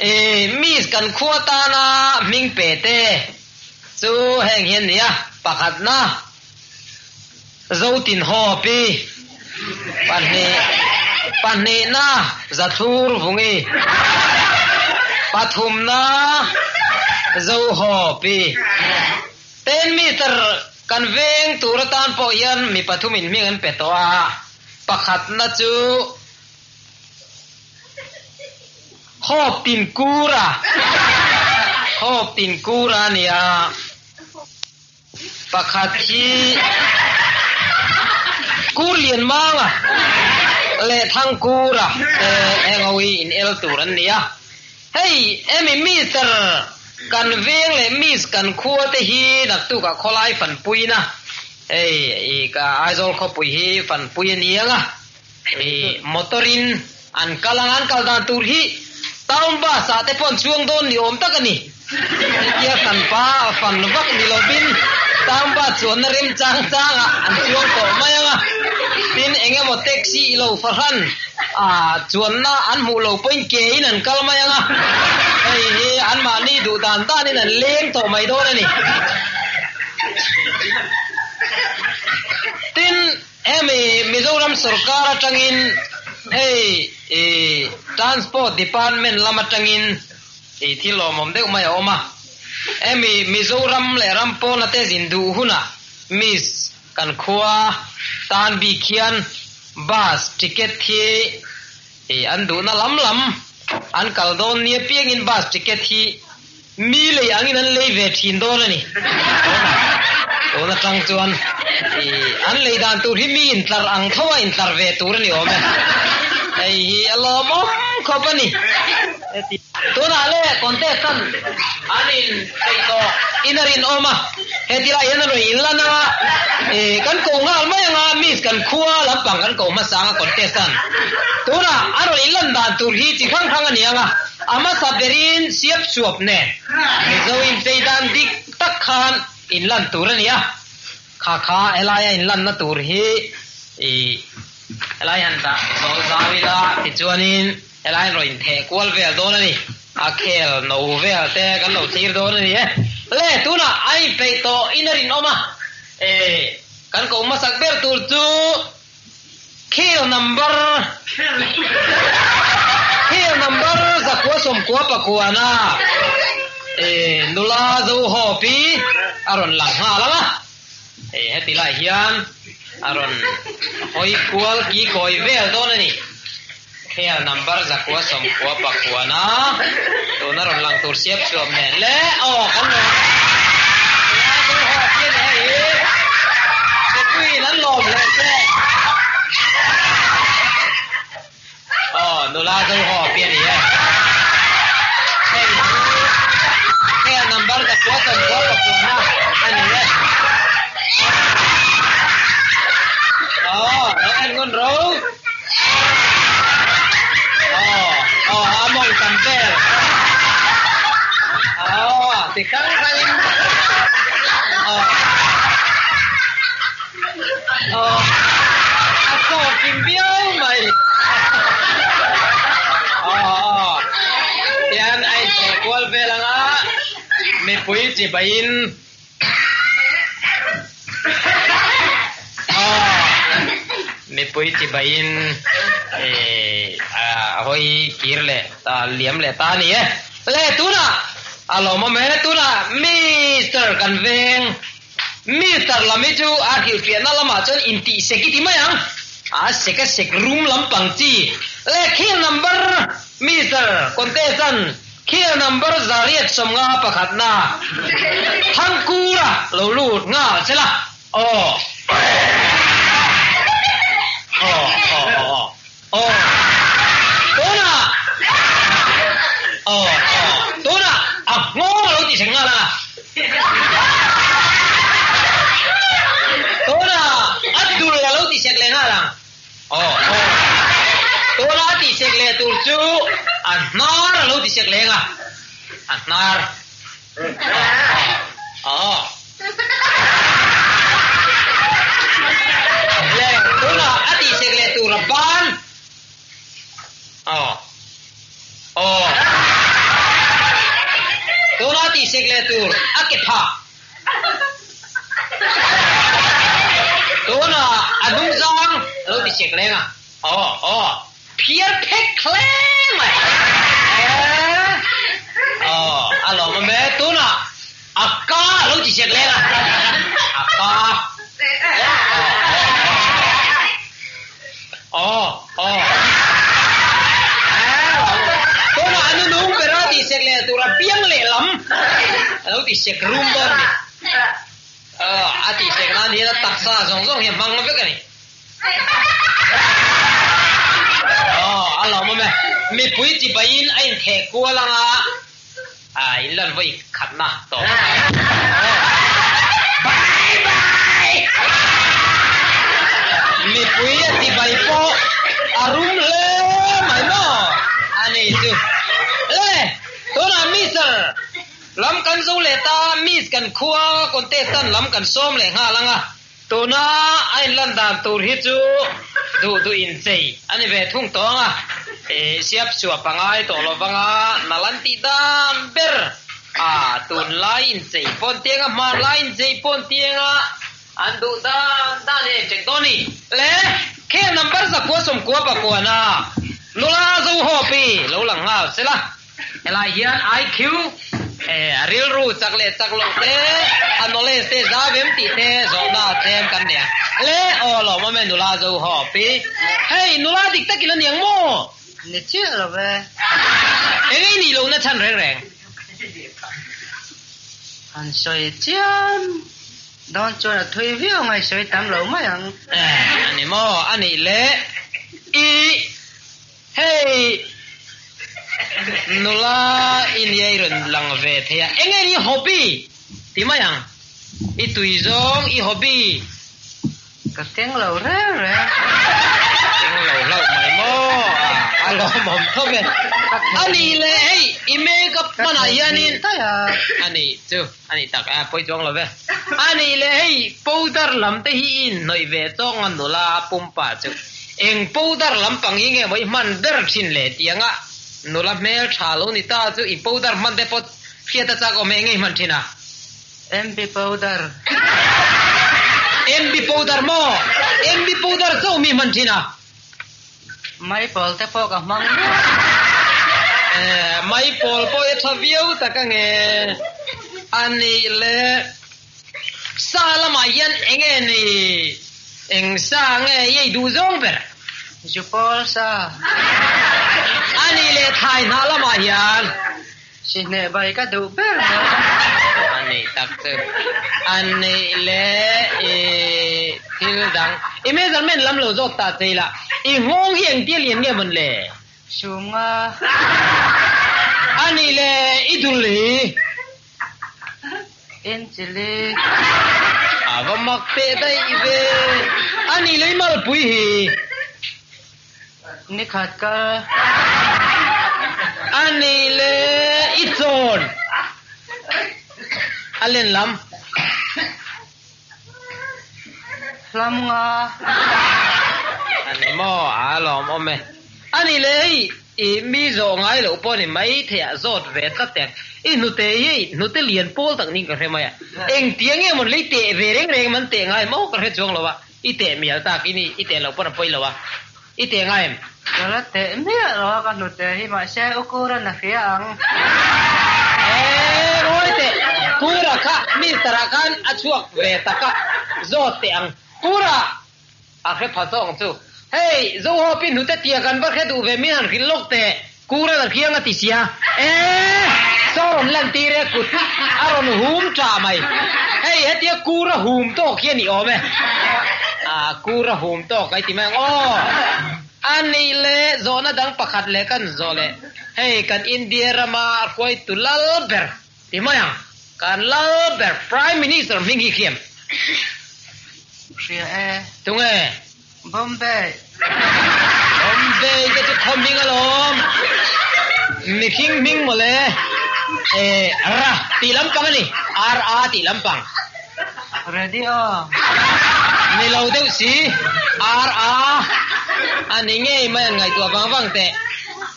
i Miss kan khua tana hming pe te chu heng hian nia, pakhatna Zotin Hope-i, pahnih, pahnihna Zathlur Vungi, pathumna Zo Hope-i. Ten Mister kan veng tur atan pawh hian mi pathumin hming an pe tawh a, pakhatna chu Hawp tin kur a, hawp tin kur a nia. Pakhat hi kur lian mang a leh thang kur a te heng ho hi in el tur an nia. Hei hemi Mister kan veng leh Miss kan khua te hi naktukah khawlai fanpuina hei i ka Aizawl khawpui hi fanpui a ni ang a. I motor in an kal ang, an kal dan tur hi town bus ah te pawh an chuang dawn ni awm tak a ni. Hetia fan pa fan vak ni lovin town bus chuanna rem chang chang ah an chuang tawh mai ang a. Tin eng emaw taxi i lo fahran ah chuanna an hmuh lo pawhin ke in an kal mai ang a. Hei hi anmahni duh dan dan in an leng tawh mai dawn a ni. Tin. Hemi Mizoram sorkar atangin hei i Transport Department lam atangin i thil lawmawm deuh mai a awm a. Hemi Mizoram leh ram pawna te zin duh hunah Miss kan khua tan bik hian bus ticket hi i an duhna lam lam an kal dawn nia piangin bus ticket hi Mi lei angin an lei ve thin dawn a ni. Tun atang chuan an lei dan tur hi mi intlar ang tho a intlar ve tur a ni awm e. Hei hi a lawmawm khawp a ni. Tunah le contestant an in peih tawh in a rinawm a, heti lai hian an rawn inlan anga kan ko nghal mai anga miss kan khua lampang kan ko hmasa anga contestant tunah an rawn inlan dan tur hi chi hrang hrang a ni anga. A hmasa berin siap suap nen Mizo inchei dan dik tak khan inlan tur a ni a, kha kha helaia inlanna tur hi i helai han dah zawl zau ila tichuanin helai rawn intheh kual vel dawn a ni, a khel no vel te kan lo thlir dawn a ni e. Le tunah a inpeih tawh in a rinawm a, e kan ko hmasak ber tur chu Khel number Khel number zakua sawmkua pakuana eh nula zo ho pi a rawn lang nghal ang a, eh heti lai hian a rawn hawi kual ki kawi vel dawn a ni. Khel number zakua sawmkua pakuana tuna rawn lang tur siap chhuap nen le aw kan lawm a, nula zo ho pi a ni hei mipuiin an lawm hle che aw nula zo ho pi a ni e hei chu khel number zakua sawmkua pakuana a ni e. Ti hrang hrangin aw aw a chaw kim viau mai. Aw aw tian a inchheh kual vel anga mipui chibaiin Mipui chibaiin a hawi kir leh ta liam leh ta a ni e. Le tunah a lawmawm e, tunah Mister kan veng Mister lam hi chu a hrilhfiahna lamah chuan intih sek i ti mai ang, a sek a sek rum lampang chi. Le khil number Mister contestant Khel number 150 pakhatna Thangkura lo lut nghal che la. Aw. Aw aw aw aw. Tunah aw aw tunah a nghawng a lo tih sek nghal ang a. Tunah a dul a lo tih sek leh nghal ang. Aw aw. Tuna a tihsek leh tur chu a hnar a lo tihsek leng a, a hnar. Aw aw. Le, tuna a tihsek leh tur a ban. Aw aw. Tuna a tihsek leh tur a ke phah. Tuna a hnung zang a lo ti sek leng a, aw aw phiar phek hle mai aw a lawm awm e, tuna a ka a lo ti sek leng a, a ka aw aw tuna a nunung ber a ti sek leh tur a piang lehlam a lo ti sek rum dawn a ni. A tih sek nan hian a taksa zawng zawng hi a hmang vek a ni. Aw, a lawmawm e. Mipui chibaiin a intheh kual anga a inlan vawi khatna tawp. Bye bye! Mipui a chibai pawh a rum hle mai maw? A ni chu. Le, tunah Mister. Lam kan zo leh ta, Miss kan khua contestant lam kan sawm leh nghal ang a, tuna a inlan dan tur hi chu duh duh inchei a ni ve thung tawh ang a, eh siap suah pangai tawh lo vang a, nal an tih dan ber a, tunlai inchei pawn tiang a, hmanlai inchei pawn tiang a, an duh dan dan hi a incheck dawn a ni. Le, khel number 949 nula zo haw pi lo lang nghal sela. Helai hian IQ, a rilru chak leh chak loh te, a knowledge te zau em tih te zawhna tlem kan nei a. Le, aw lawmawm e nula zo haw pi. Hei, nula dik tak ila niang maw? Ni chiah lo ve. Eng ei nih lohna chhan reng reng. Han sawi chiam dawn chuan a thui viau ngai sawi tam lo mai ang. A ni maw? A nih le. I. Hei nula i nia i rawn lang ve thei a, eng nge ni hobby ti mai ang, i tui zawng i hobby. Ka keng lo reng reng. Keng lo hlauh mai maw a, a lawmawm thawm e. A nih le hei i makeup hmanah hianin a nih chu a nih tak a pawi chuang lo ve. A nih le hei powder lam te hi i inhnawih ve tawk ang nula pumpa chu. Eng powder lampang hi nge maw i hman ber thin le tih anga nula hmel tha lo ni ta chu i powder hman te pawh hriat a chak awm e, enge i hman thin a? MB powder. MB powder maw? MB powder chauh mi hman thin a? Maipawl te pawh ka hmang viau. Eh, maipawl pawh i tha viau tak ange. A nih le. Sa lamah hian enge ni eng sa nge i ei duh zawng ber? Zupawl sa. A nih leh thlai hnah lamah hian. Sihneh bai ka duh ber mai. A nih tak chu. A nih leh i thil dang. I measurement lam lo zawt ta che ila. I nghawng hi engtia lian nge mawn le? Sumnga. A nih leh i dul hi. En chili. A va mak teh daih ve. A nih lei malpui hi. Nikhat ka. A nih le i chawn. a len lam? Hlam nga. A ni maw? A lawmawm e. A ni le hei i mi zawh ngai loh pawh ni mai thei ah zawt ve tlat teh ang. I hnute hi hei hnute lian pawl tak niin ka hre mai a. Engtiang nge maw lei teh ve reng reng man teh ngai maw ka hre chuang lo a. I teh mial tak i ni, i teh loh pawn a pawi lo a. I teh ngai em? Ka la teh miah lo a ka hnute hi mahse u Kura na hria ang. Eeh ngawi teh, Kura kha Mister ah khan a chhuak ve tak a, zawt teh ang. Kura! A hre pha zawk ang chu. Hei, Zohawp i hnute tia kan va hre duh ve min han hrilh lawk teh. Kura na hriang a ti sia. Eeh! Saw rawn lan tir e kut a rawn hum tah mai. Hei hetia Kura hum tawk hi a ni awm e. Ah, Kura hum tawk ai ti mai ang aw. A nih leh zawhna dang pakhat leh kan zawh leh. Hei kan India rama hruaitu lal ber ti mai ang. Kan lal ber Prime Minister hming hi khiam. Hria e. Tunge? Bombay. Bombay te chu khaw hming alawm. Mihring hming mawle. Eh, ra tih lampang a ni. RA tih lampang. Radio. Ni lo deuh si. RA a ni ngei mai an ngaihtuah vang vang teh.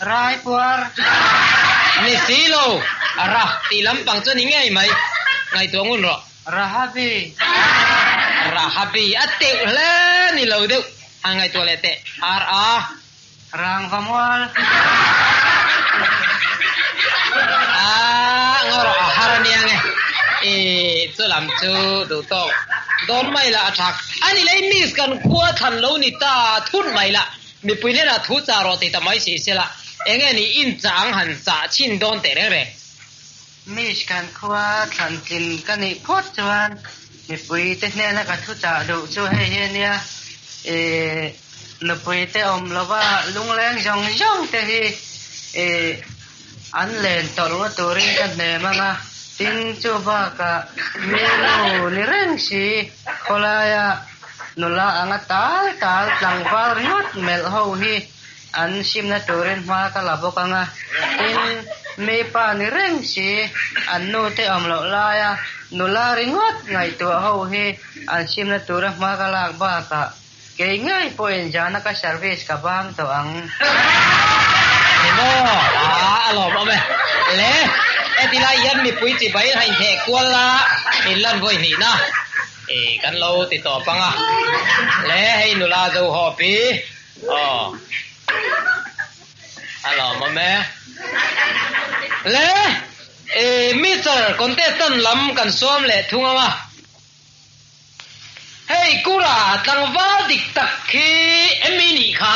Raipuar. Ni si lo. Ra tih lampang chu a ni ngei mai. Ngaihtuah ngun rawh. Rahabi. Rahabi a teuh hle ni lo deuh han ngaihtuah leh teh. RA. Rangva mual. A ngaw rawh a har ania nge. I chu lam chu duh tawk dawn mai la a thak. A ni lei miss kan khua thlan lo ni ta thut mai la. Mipui hnenah thu chah rawh tih ta mai si se la. Enge ni inchang han chah chhin dawn teh reng reng. Miss kan khua thlan tlin ka nih phawt chuan mipui te hnena ka thu chah duh chu hei hi ania, ih nupui te awm lova lungleng zawng zawng te hi ih an len tawrh na turin ka hnem ang a, tin chu bakah mi nu ni reng si khawlaia nula anga tal tal tlangval ringawt melh ho hi An simna turin hma ka la bawk ang a, tin, mi pa ni reng si, an nu te awm loh laia nula ringawt ngaihtuah ho hi an simna tura hma ka lak bakah kei ngei pawhin zana ka service ka bang tawh ang. Ni maw? Aa, a lawmawm e. Le, heti lai hian mipui chibai in hain theh kual la, in lan vawi hnihna i kan lo ti tawp ang a. Le, hei nula zo hawp i. Aw. A lawmawm e. Le, e Mister contestant lam kan sawm leh thung ang a. Hei Kura tlangval dik tak khi em i nih kha?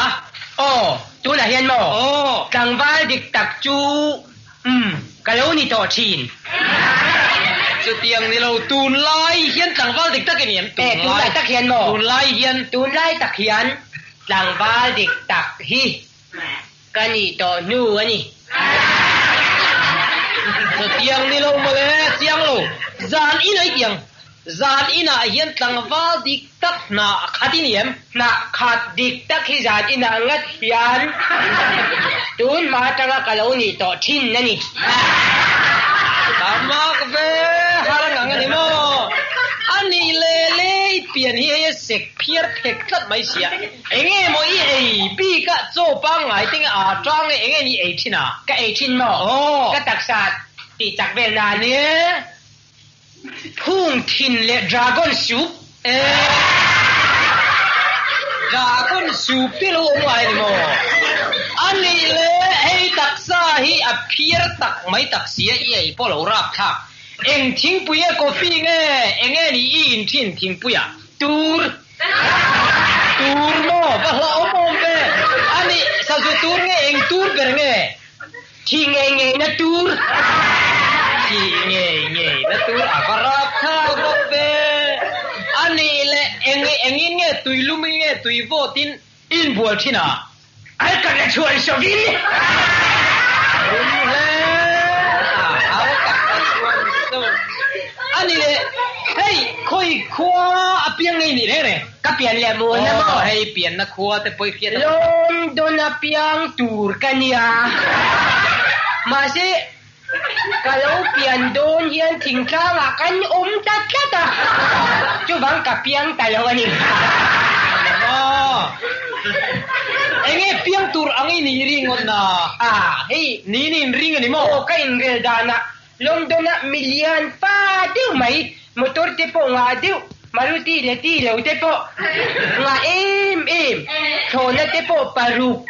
Aw, tunah hian maw? Aw. Tlangval dik tak chu umm ka lo ni tawh thin. Chutiang ni lo, tunlai hian tlangval dik tak i ni em? E, tunlai tak hian maw? Tunlai hian. Tunlai tak hian tlangval dik tak hi ka nih tawh hnu a ni. Chutiang ni lo mawle, chiang lo. Zan in ai tiang. Zan inah hian tlangval dik tak hna khat i ni em? Hna khat dik tak hi zan inah ngat hian tun hma atanga ka lo nih tawh thin a ni. Ka mak ve har ngang a ni maw? A nih leh le i pian hi hei a sek phiar phek tlat mai sia. Enge maw i ei bik a chaw pangngai te nge aa tang e enge ni ei thin a? Ka ei thin maw? Aw. Ka taksa tih chak vel nan. Nia. Phung thin leh dragon soup. Dragon soup te lo awm ngai ni maw? A nih le hei taksa hi a phiar tak mai tak sia i ei pawh lo rap thlak. Eng thingpui nge coffee nge enge ni i in thin thingpui ah? Tur. Tur maw? Va hlauhawm awm ve. A nih sazu tur nge eng tur ber nge? Thi ngei ngei na tur. Thi ngei ngei na tur a va rap thlak bawk ve. A nih leh eng engin nge tui lum in nge tui vawt in inbual thin a? Al ka la chhuan sawin. Rum hle a, al ka la chhuan saw. A nih leh hei khawi khua a piang ngei nih reng reng? Ka pian leh maw na maw? Aw hei pianna khua te pawh i hriat a. London a piang tur ka nia. Mahse Ka lo pian dawn hian thingtlangah kan awm ta tlat a, chuvang ka piang ta lo a ni. Aw, enge piang tur ang i nih ringawt na? A, hei. Ni ni inring a ni maw? Aw, ka inrel danah London-ah milian fa deuh mai, motor te pawh ngah deuh, Maruti leh ti lo te pawh ngah em em, thlawhna te pawh paruk,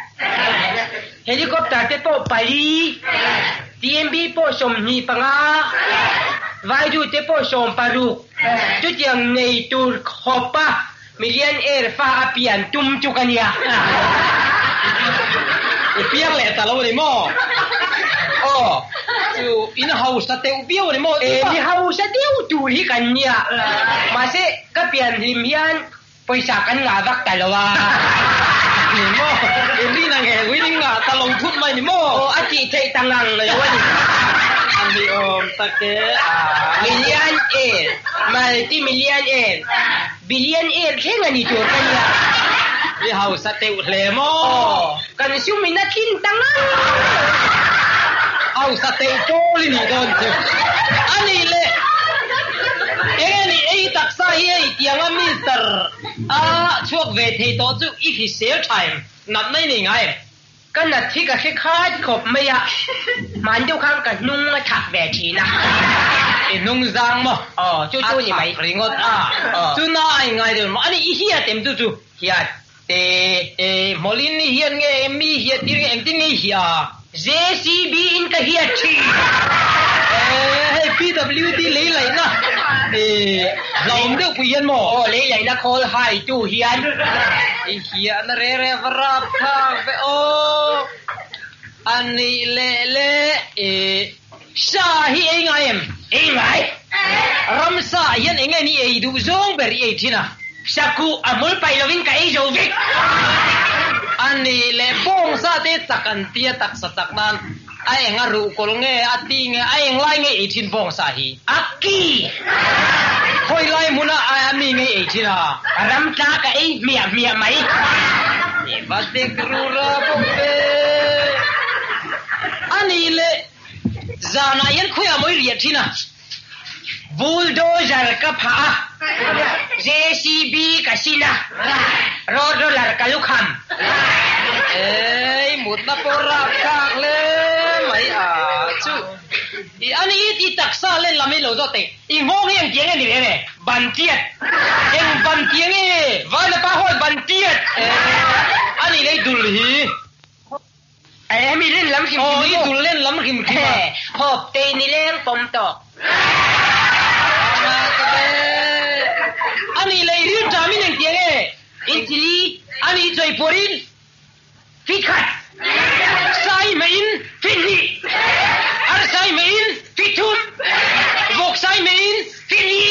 helicopter te pawh pali, TMB pawh 25, Vaidu te pawh 60, chutiang nei tur khawpa milian air fa a pian tum chu ka nia. I piang leh ta lo a ni maw? Aw, chu in hausa teuh viau a ni maw? E, mi hausa deuh tur hi kan nia. Mahse, ka pian hlim hian pawisa kan ngah vak ta lo a. Ni maw? I rin ang he huin in ngah ta lo thut mai ni maw? Aw, a tih theih ta ngang lo a ni. A ni awm tak e a. Million air, multi million air. Billionaire thleng a ni tur ka nia. I hausa teuh hle maw? Aw, kan sum in a tlin ta ngang lo. Hausa teuh pawl i nih dawn chu. A nih leh, eng a nih ei taksa hi hei tianga Mister a chhuak ve thei tawh chu i hrisel tha em? Natna i nei ngai em? Ka nat hi ka hre khat khawp mai a, hman deuh khan ka hnung a thak ve thin a. I hnung zang maw? Aw, chu chu ni mai. A thak ringawt a. Aw. Chuna a ingai deuh maw? Ani i hiat em chu chu? Hiat te. E, hmawlin i hiat nge, mi hiat tir nge, engtin nge i hia? JCB in ka hiat thin. E, hei PWD lei laihna e hlauhawm deuh pui hian maw? Aw, lei laihna khawl hai tu hian. I hiahna re re va rap thlak ve aw. A nih leh leh e sa hi ei ngai em? Ei ngai. Ramsa ah hian eng nge ni ei duh zawng ber i ei thin a? Sakuh a hmul paih lovin ka ei zo vek. A nih leh bawngsa te chak an tia taksa chak nan a eng a ruh kawl nge a ti nge a eng lai nge ei thin bawngsa hi? A ki! Khawi lai hmuna a mi nge ei thin a? Ram tla ka ei hmiah hmiah mai. I va dik rura bawk ve. A nih leh zanah hian khawiah maw i riah thin a? Bulldozer ka phah a, JCB ka sin a, road roller ka lukham. Ei, mutna pawh rap thlak hle mai a chu. I ani i ti taksa len lam hi lo zawt teh. I nghawng hi engtiang nge ni ve ve? Ban tiat. Eng ban tiang nge? Vanapa hawi ban tiat. Ani lei dul hi. Hemi len lam hrim hrim i dul len lam hrim hrim a. Hawp te ni leng pawm tawh. Ani lei ril ṭam in engtiang e? Inchili. Ani chawi pawr in fit khat. Sai meh in fit hnih. Ar sai meh in fit thum. Vawk sai meh in fit li.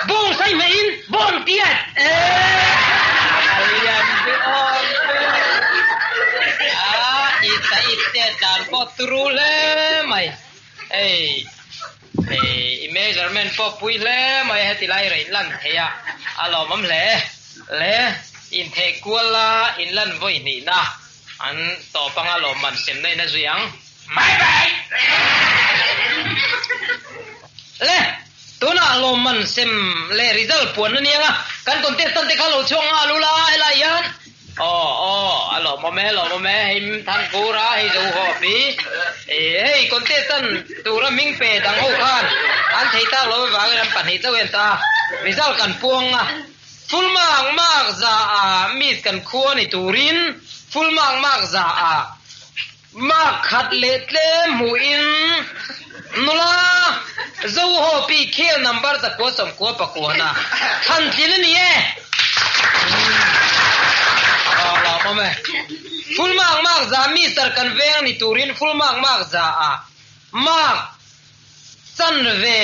Bawng sai meh in bawng tiat. Lian bi awm fe. A i ta i te dan pawh turu hle mai. Hei i measurement pawh pui hle mai heti lai rain lan thei a, a lawmawm hle. Le intheh kual la inlan vawi hnihna an tawp anga lawmman semna in a zui ang. Bye bye! Le, tunah lawmman sem leh result puan a niang a, kan contestant te kha lo chhuak nghal ula helai hian aw aw a lawmawm e lawmawm e hei Thangkur a hei zo hawp hi hei contestant tura hming pe dang ho khan an thei tak lo avangin an pahnih chauh hian ta result kan puang a full mark mark za ah miss kan khua ni turin full mark mark za ah Mark khat leh tlem hmuhin nula Zoho pi khel number 999 a thlan tlin a ni e. Aw lawmawm e. Full mark mark za Mister kan veng ni turin full mark mark za a mark chan ve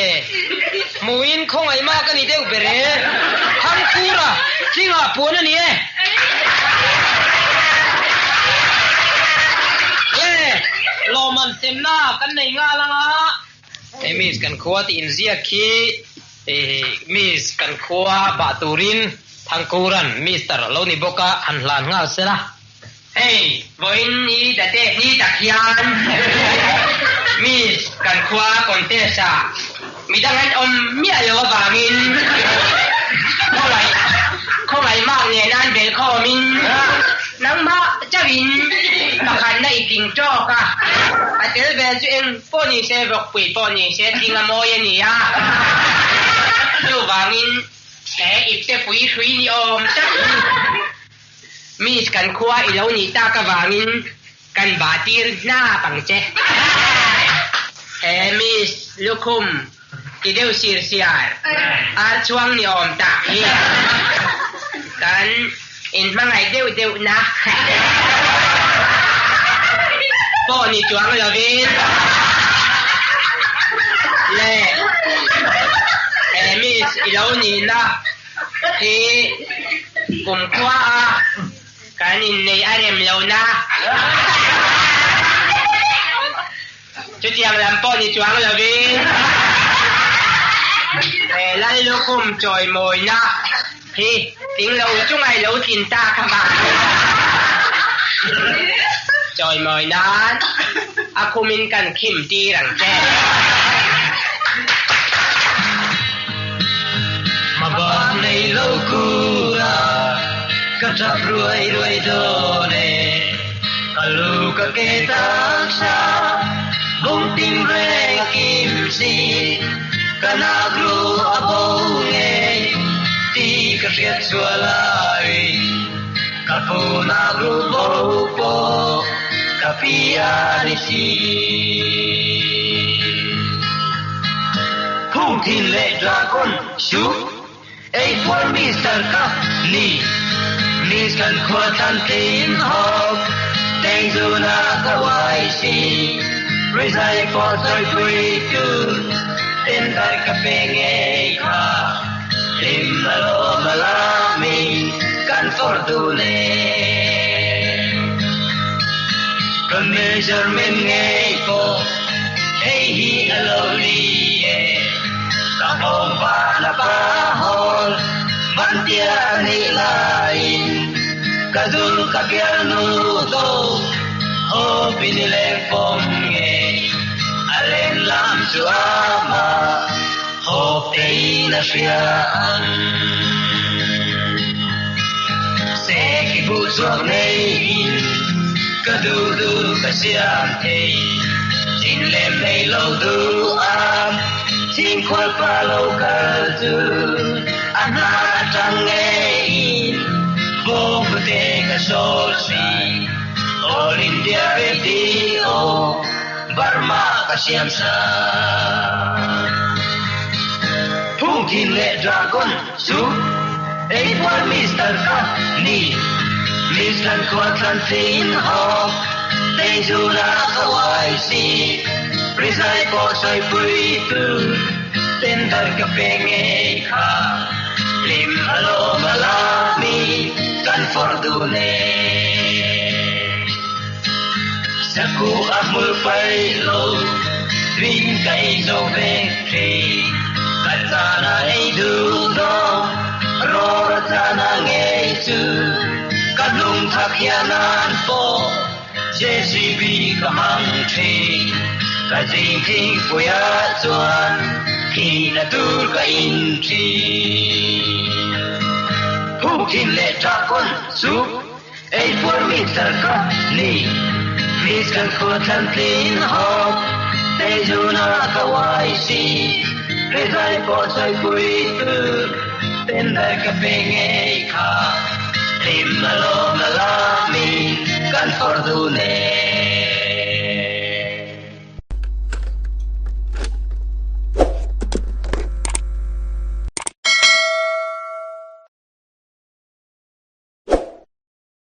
hmuhin khawngaih mark a ni deuh ber e. Thangkura thingah puan a ni e. Le lawmman semna kan nei nghal ang a. Hei miss kan khua tih inziak khi miss kan khua bah turin Thangkuran Mister lo ni bawk a han hlan nghal se la. Hei, vawiin i date ni tak hian mi. Kan khua contest ah midang an awm miah lo avangin khawngaih khawngaih mak nen an bel khawmin nangmah chauhin pakhatna i tling tawk a, a tel vel chu eng pawh ni se vawkpui pawh ni se tling a mawi a ni a, chuvangin he ipte pui hrui ni awm tak hi Miss kan khua i lo nih tak avangin Kan bah tir hnap ang che. He Miss Lukhum ti deuh sir siar ar chhuang ni awm tak hi kan inhmangaih deuh deuh na pawh ni chuang lovin le he Miss i lo nihna hi kumkhua a Kan innei a rem lo na. Chutiang lam pawh ni chuang lovin he Lallukhum chawimawina hi tling lo chunga i lo tlin ta kha vang chawimawi nan a khumin kan khim tir ang che. Mabak nei lo kura ka tap ruai ruai dawn e, ka lu ka ke taksa bung tin reng a kim si, ka nak ru a bo ngei ti ka hriat chhuah laiin ka pu nak ru bo pawh ka pi a ni si. Phung thin leh dragon chu ei puar Mister ka ni. Miss kan khua thlan tling hawk teng zuna ka uai si. Rizai pawh sawi pui tu ten dar ka pe ngei kha. Hlim a lawm a lamin kan fawr dun e. Ka measurement ngei pawh hei hi a lo ni e. Ka nghawng van a pa hawl vantia a nih laiin ka dul ka bialnu do haw pin i leng pawm ngei a leng lam chu amah Hawk tein a hria ang. Seki buh chuak neiin ka duh duh ka siam thei. Chin lem nei lo duh am chingkhual pa lo kal chu a hna atang ngeiin bawnghnute ka sawl si. All India Radio Burma ka siam sa. Phungthin leh Dragon chu ei puar Mister ka ni. Miss kan khua thlan thin hawk tei zuna ka uai si. Rizai pawh sawi pui tu tender ka pe ngei kha. Hlim a lawm a la mi kan fawrh dun e. Saku a hmul pai lo, rin ka ei zo vek thin. Ka chan a ei duh dawn, rawr a chan a ngei chu. Ka hnung thak hian an pawh, JCB ka hmang thin. Ka zing thingpui ah chuan thihna tur ka in thin. Phungthin leh ṭahkawn chu. Ei puar mi tar ka ni. Miss kan khua thlan tlin hawk tei zuna ka uai si. Rizai pawh sawi pui tu tender ka pe ngei kha. Hlim a lawm a la mi kan fawrh dun e.